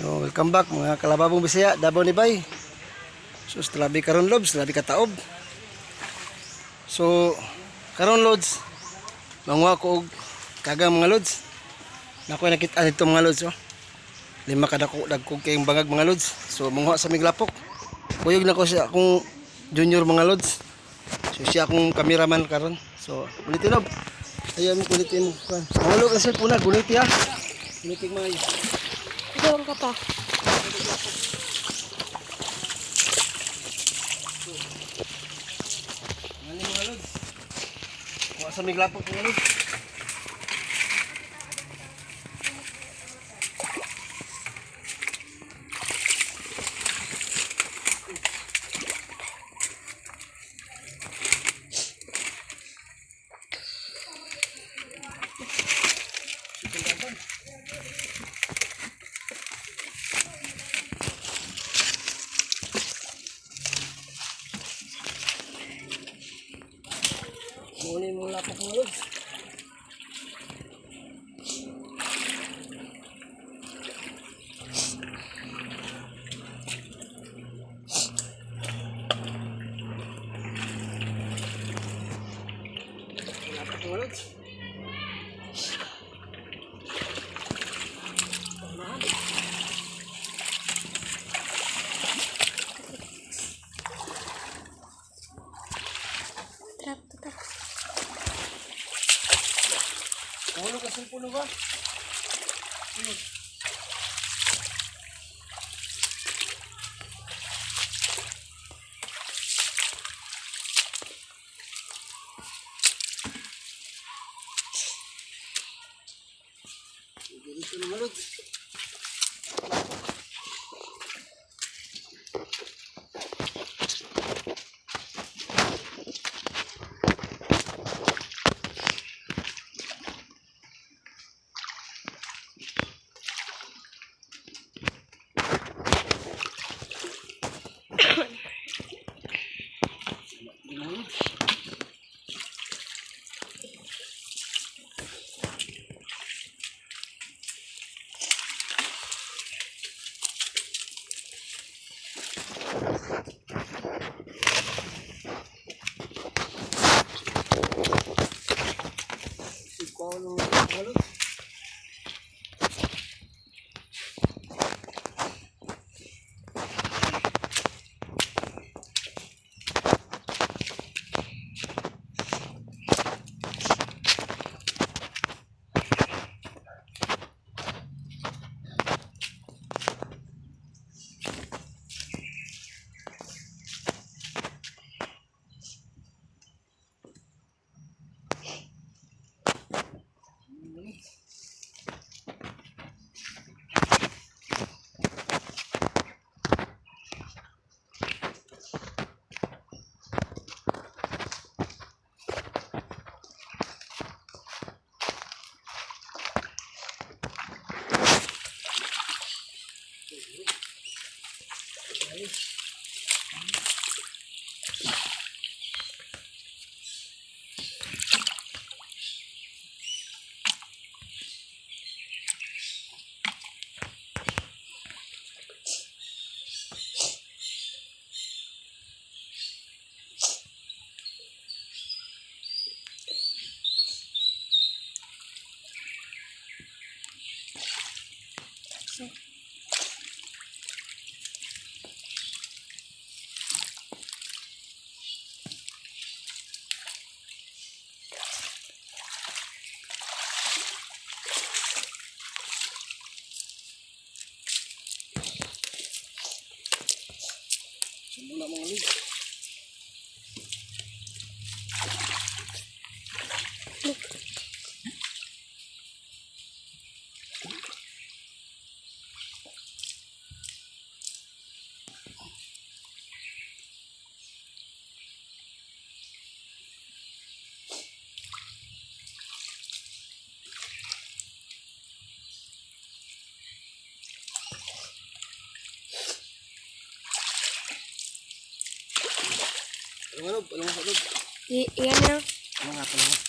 So, welcome back, mga kalababong Bisaya, Davao ni Bay. So, labi karon, lods, labi kataob. So, karon, lods, manguha ko og kagang, mga lods. Nako nakita nito, mga lods, oh. Lima ka dako, dagkog kayong bangag, mga lods. So, manguha sa miglapok. Kuyog na ko siya akong junior, mga lods. So, siya akong cameraman karon. So, ulitin lob. Ayaw mo kulitin mo. Mahulog ang cellphone na, guniti ha. Guniti mga. Ikaw ka pa. Ano, mga lods? Kuha sa miglapok, mga lods. Muli mo lapok, mga lods. Lapok, mga lods. Trap to tap. Mahulog ang cellphone ba? Dito na, lods. Ikaw ng mga lods. Simula, mga lods. Ano nga, lob? Ano nga, lob? Iyan na. Ano nga pala?